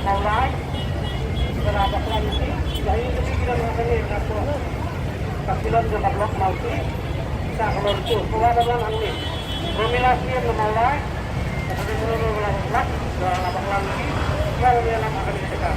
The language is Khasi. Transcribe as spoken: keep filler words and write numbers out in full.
Mawlai, ka la bakla ngi, ka ïing ka dei ki don ha kane ka, ka khilon jong ka block Mawlai, ka ka lor tu, ka wa bakla ngi. Romila Siem na Mawlai, ka ka dei ka la bakla, ka la bakla ngi, ka la bakla ngi ka.